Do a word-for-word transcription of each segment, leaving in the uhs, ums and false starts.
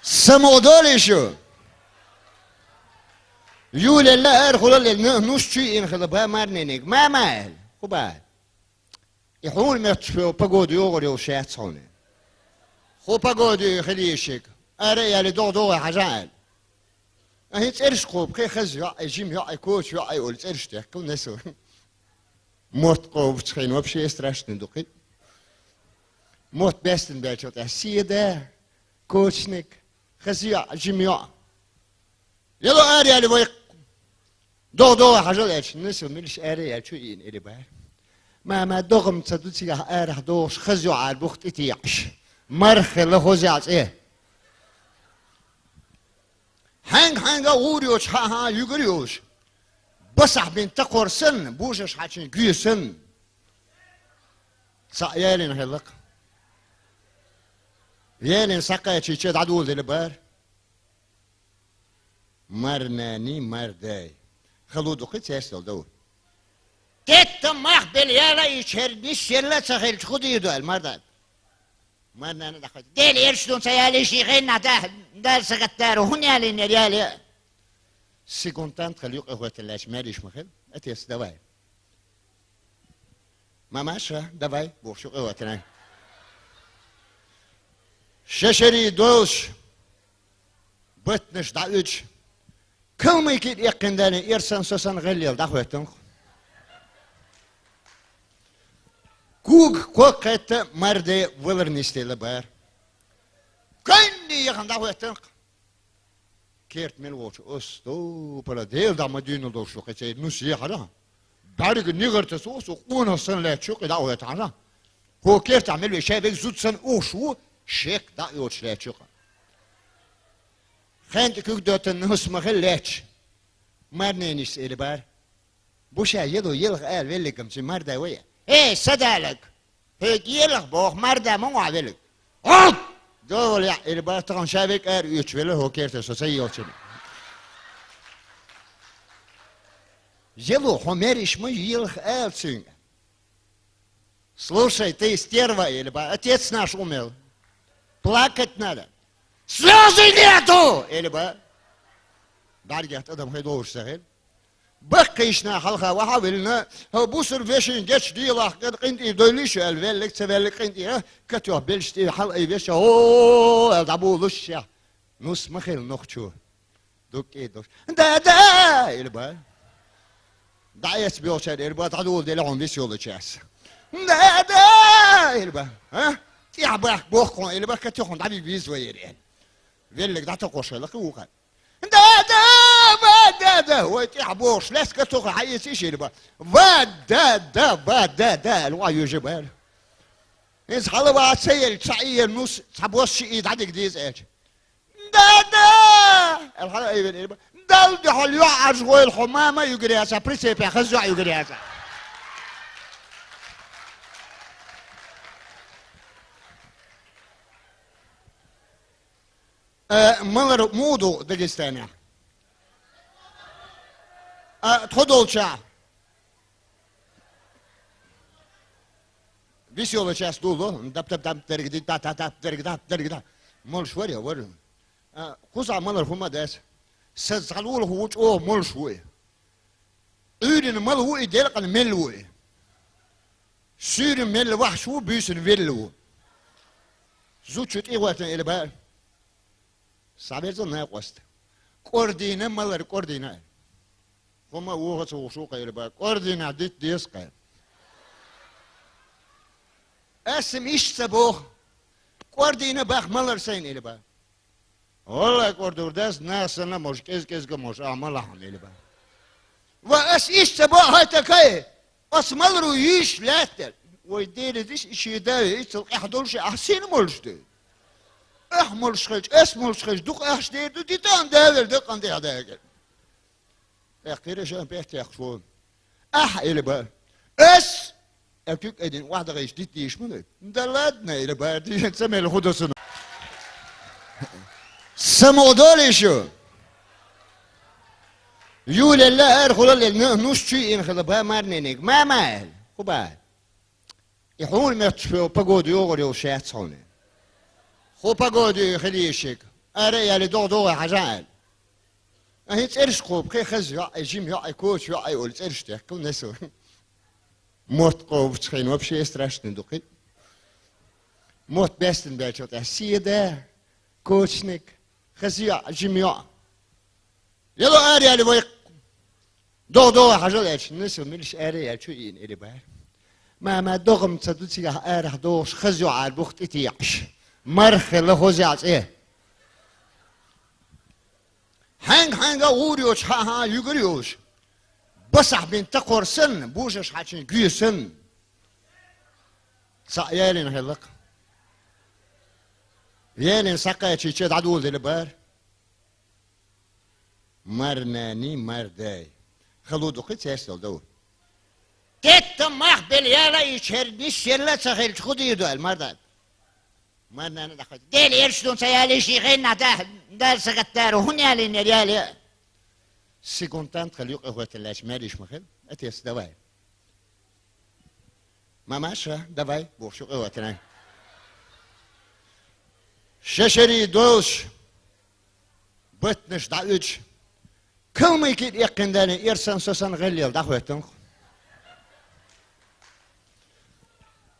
Самодолишу. Юлелла ар хулаллел нус чуйин хила ба марнениг. Мама аьлла. Ху ба. И хьуна метташ фу погода йогӀур йолуш яц хьуна. Ху погода ю хилийшиг. Ара яли догӀ-догӀа хьажа аьлла. Ахи цӀерш кхобу, кхе хаза йоӀ, жим йоӀ, коча йоӀ, олу цӀерш теккхал несу. Мотт кхобучу хин вообще страшный ду кхин. Мотт бестина баьлча тӀе седа, кочаниг, хаза йоӀ, жим йоӀ. Яло ара яли вай. ДогӀ-догӀа хьажал аьлча, несу милаш ара яьлча ю ийна эли бара. Мама, догӀам ца ду цигахь арахь догӀуш хаза йоӀ ара бух тӀе текъаш. Марх хила хоза яц э. Хьаьнга-хьаьнга гӀур йоцуш хьа-хьа юьгур йолуш. Басахь бин такхор санна, божаш хьачин гуье санна. Цхьаъ ялина хилла-кх. Ялина схьакхаьчича дӀадоладелла бара. Марнани, мардай. Халу дукхи церсал дов. Тетта мах бел яла и черни села ца хилча ху дийр ду аьлла мардан. Марнана даха. Дел эрш дун ца яли ши хенна да, дар сагат дару, хун ялин яли. Секундантхал юкъа хӀотталлаьча маьриш ма хила. Отец, давай. Мамаша, давай, бохуш юкъа хӀоттана. Шешери долуш, батнаш дӀаоьцуш, калмайки эккхина дале, эрсан сосан гӀеллел дӀахӀоьттанх. Куг коккхетта марде валар нисделла бара. Кайнни яхан дӀахӀоьттанх. Керт мел волчу ас, ту, пала, Дела дӀа ма дуьйна долуш ду, кхечай нус ехьара. БӀаьрга нигӀар таса ву, со къонах санна лаьтташ ю, кхидӀа а вайтахьара. ХӀо кертахь мел ве шай вег зуд санна ухуш ву, шек дӀа а йоцуш лаьтташ ю-кха. Хен тӀе куьг доьттан нус ма хила лаьтташ. Марненис эли бара. Буша ело елха ала веллигам цуьнан мардай вай. Эй, садалаг! Хьоьга елах боху марда ма вахьа велиг. Гьот! Довал яӀ, или бара тахана ша век ара оьцуш велла хӀо керта со ца йолчуьнга. Ело хьо мериш ма елах ала цуьнга. Слушай, ты стерва, или бара, отец наш умер. Плакать надо. Слёзы нету! Или бара. БӀаьргех тӀадам хай довуш ца хила. Баккхийчна хьалха ваха а виллина, хӀо бусург вешин гечу дийлахь кӀан къинтӀий дойлуш ю аьлла, веллиг ца веллиг къинтӀий, а, катоьхна белш тӀе хьала ай веша, о, аьлла дӀабулуш шех. Нус ма хила нохчо. Дуккий а долуш. Да, да! Или ба. ДӀаэцбелчара или ба, дӀадула дели хьуна вис йолу час. Да, да! Или ба. А? ТӀехь бахка бохку хьуна, или ба, катоьхна дӀабиг виза вайра. Веллиг дӀатокхуш хила кхин вукхар. Да, да, ва, да, да. Вай тӀехь бохуш, лаьцка туху хьаийца иш ира ба. Ва, да, да, ва, да, да, аьлла, ва, южа бара. Иза хьала ва ца елча, ца ийя нус, ца босча и дӀадига деза аьлча. Да, да! Аьлла, хьала айвина ира ба. Дал дуьхьал йоӀ Ӏаржа гӀойла хьо мама югар яца, прицепе хаза йоӀ югар яца. Э, малар муха ду Дагестанехь? А, тхо долчохь? Вис йолу час дулло, дап, дап, дап, дерг, ди, да, да, дап, дерг, дап, дерг, да. Молуш вара, вара. А, кхузахь малар хӀума а дац. Сан цхьа лулахо ву, чӀогӀа молуш ву и. Ӏуьйрина мала ву и, делкъана мелла ву и. Суьйрина мелла вахьаш ву, буьйсина велла ву. Зудчу тӀе гӀоьртина эли бара. Схьаверза накъост. КӀордийна, малар кӀордийна аьлла. ХӀума вохаца вухуш ву кхайра бара. КӀордийнахь дитта деза кхайра. Ас-м иштта ца боху. КӀордийна бах малар сайна эли бара. ВаллахӀи, кӀордур дас, нах санна а молуш, кӀез-кӀезга а молуш, ахьа ма лахьана эли бара. Ва ас иштта ца боху хьайта кай. Ас маларо йийш лаьттара. Вай Делан диш и шен да ве, иццал къаьхьа долуш ахьа сийна молуш ду. Ахьа молуш хилча, ас молуш хилча, дукха ахьаш дер ду, дитан да вер дакъан тӀехь дагар. ТӀаккха кхира шан пехтехуш ву. Ахьа эли ба. Ас! А куьг айдина охьадагӀийча дитта дийш ма ду. Да ладно, эли ба, дийшан ца мел хӀу досуна. Самодолишу. Юлелла ар хулаллел нус чуйина хила ба марнениг. Мама аьлла. ХӀу ба. И хьуна метташ фу погода йогӀур йолуш яц хьуна. Кхо погода ю хила йиш йолаш. Ара а яьле, догӀа догӀий хьажа аьлла. А хӀинца цӀераш кхоба, кхы хаза йоӀ, жима йоӀ, коча йоӀ ола цӀераш дехкал несо. Мотт кхобача хана вообще страшный ду-кх. Мотт бестан баьчул тӀехьа седа, кочаниг, хаза йоӀ, жима йоӀ. Яло ара яьле вай, догӀа догӀий хьажал аьлча, несо милаш ара яьлча чу ийна, или бара. Мама, догӀам ца ду цигахь арахь догӀаш, хаза йоӀ ара бух тӀе текъаш. Мархи ла хоза яц э. Хьанга-хьанга гӀур йоцуш хьа-хьа югар йолуш. Басахь бен такхор санна, божаш хьачун гуье санна. Цхьаъ ялийна хилла-кх. Ялийна схьакхаьчча дӀадоладелла бара. Марнани, мардай. Хало ду-кх цаьрца долу дов. Тетта мах белла яла и чер нисъелла а ца хилча, хӀун дийр ду аьлла, мардай. Марнана дӀахоьттина. Дела, эрча дуьйна ца ялийша, и хеннахь да-, Дала сагатдара, хӀунда ялийнера яле? Секундант хила юкъа хӀоьттина лаьтташ маьрша ма хила. Отец, давай. Мамаша, давай, бохуш юкъа хӀоьттина. Шешари долуш, баттанаш дӀаоьцуш, калмайкин эккхина далийна, эрсан сосан гӀеллел дӀахӀоьттина-кх.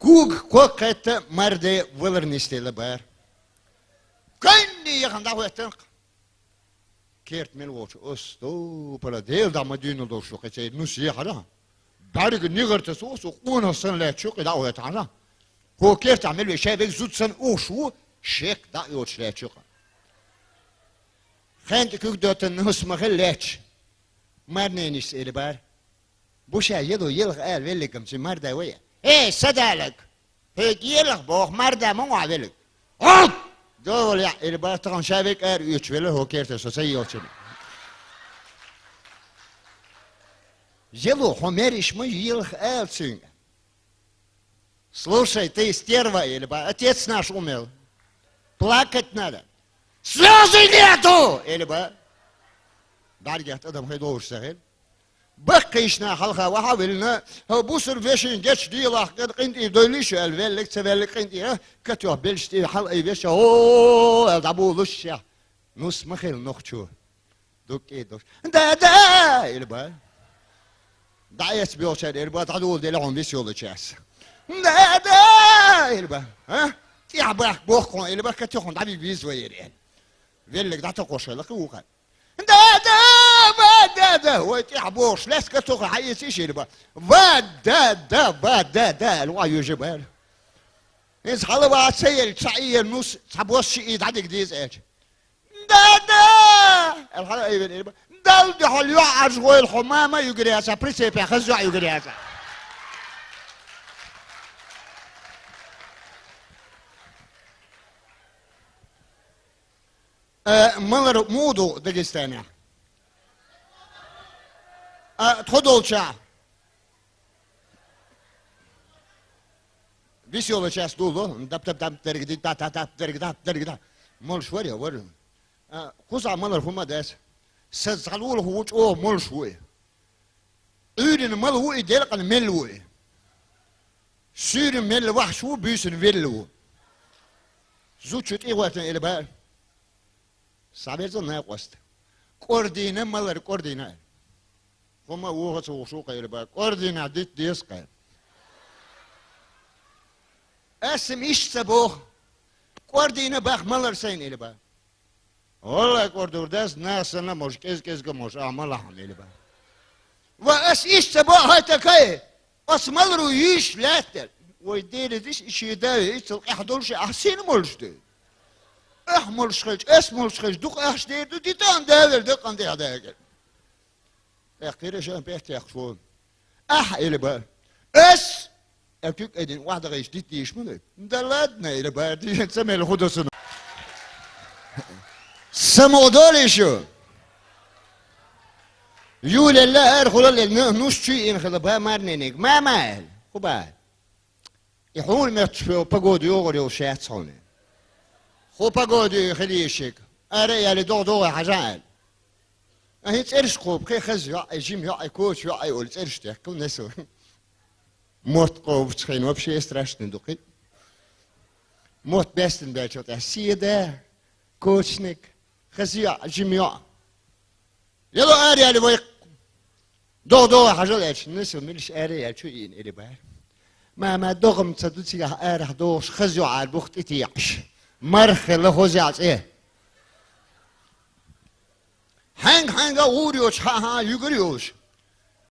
Куг кхоккхетта марде валар нисделла бара. Кайнна яхана дӀахӀоьттина-кх. Керта мел волчу оцу стопала Дела дӀа ма дуьйна долуш ду кхечай нус ехьара. БӀаьрга негӀар таса оцу къонах санна лаьтташ юкъа дӀа а хӀоьттина хьажа. ХӀо кертахь мел ве шай вега зуда санна ухуш ву, шек дӀа а йоцуш лаьтташ юкъа. Хен тӀе куьг доттан нус ма хила лаьтташ. Марненис эли бара. Буша ело елха ала веллигам ци марда вая. Эй, садалаг! Хьега елах боху, марда ма вахьа велиг. Хьо! Довал яӀ, или бара тахана ша век ара оьцуш велла хӀо керта со ца йолчун. Ело, хьо мер иш ма елах ала цуьнга. Слушай, ты стерва, или бара, отец наш умер. Плакать надо. Слёзы нету! Или бара. БӀаьргех тӀадам хи довш ца хила. Баккхийчна хьалха ваха а виллина, хӀо бусурба вешин гечу дийлахь къинтӀий дойлий шу аьлла, веллиг ца веллиг къинтӀий, а, катоьх белш тӀе хьала ай веша, хӀо аьлла дӀабулуш шех. Нус ма хила нохчо. Дуккий докш. Да, да! Или ба. ДӀаэцна боьлчара или ба, дӀадула дели хьуна вис йолу час. Да, да! Или ба. А? ТӀехь бахка бохку хьуна, или ба, катоьх хьуна дӀабиг виза вайира. Веллиг дӀатокхуш хила кхин вукхара. Да, да, ва, да, да. Вай тӀехь бохуш, лаьцка туху хьаийца иш ира ба. Ва, да, да, ва, да, да, аьлла, ван южа бара. Иза хьала ваха ца елча, цхьа ийра нус, цхьа бос шиъ дӀадига деза аьлча. Да, да! Аьлла, хьала айвина ира ба. Далла дуьхьал йоӀ Ӏаржа гӀойла хьо мама югара яцахь, прицепе хаза йоӀ югара яцахь. Э, малар муха ду Дагестанехь? А, тхо долчохь. Вис йолу час дулло, дап-дап-дап, дерг-ди, та-та-тап, дерг-дап, дерг-да. Молуш вара я, вара. А, кхузахь малар хӀума дац. Сан цхьа лулахо ву чӀогӀа молуш ву и. Ӏуьйрина мала ву и, делкъана мелла ву и. Суьйрана мелла вахьаш ву, буьйсана велла ву. Зудчо тӀе а гӀоьртина или бара. Схьаверза накъост. КӀордийна малар кӀордийна аьлла. ХӀума вуха ца вухуш ву кхайра бара. КӀордийна дитта деза кхайра. Ас-м иштта ца боху. КӀордийна бах малар сайна или бара. ВаллахӀи, кӀордур дас, нах санна а молуш, кӀез-кӀезга а молуш, ахьа ма лахьана или бара. Ва ас иштта ца боху хӀай такай? Оцу маларо йийш лаьттара. Вай Делаза иш, и шен да ве, иццал къаьхьа долуш, ахьа сина молуш ду. Ахьа молуш хилча, ас молуш хилча, дукха ахча дер ду, дитан да вер, дакъан тӀехь дагар. ТӀаккха кхира шан пехтехаш вон. Ахьа или ба. Ас! Э, куьг айдина, охьадагӀийча, дитта дийш ма ду. Да ладно, или ба, дийшан ца мел хӀу до сана. Самукъа долийш ю. Юлелла, арахула лелла, ну, нус чуй ин хила ба марнениг. Мама, аьлла, хӀу ба? И хьуна моьттуш погода йогӀур йолуш яц хьуна. ХӀу погода ю хила йиш йолу. Ара а яьлли, догӀа догӀий хьажа аьлла. АхӀи, цӀераш кхоба, кхин хаза йоӀ, жима йоӀ, коча йоӀ ола цӀераш дехкал несо. Мотт кхобучу хенахь вообще страшный ду кхин. Мотт бестан баьлча тӀехь седа, кочаниг, хаза йоӀ, жима йоӀ. Яло ара яьлла вай. ДогӀа-догӀа хьажал аьлча, несо милаш ара яьлча ийна эли бара. Мама, догӀа-м ца ду цигахь арахь догӀуш, хаза йоӀ ара бух тӀе текхаш. Мархи ла хоза яӀ цӀе. Хьаьнга-хьаьнга гӀур йоцуш хьа-хьа югар йолуш.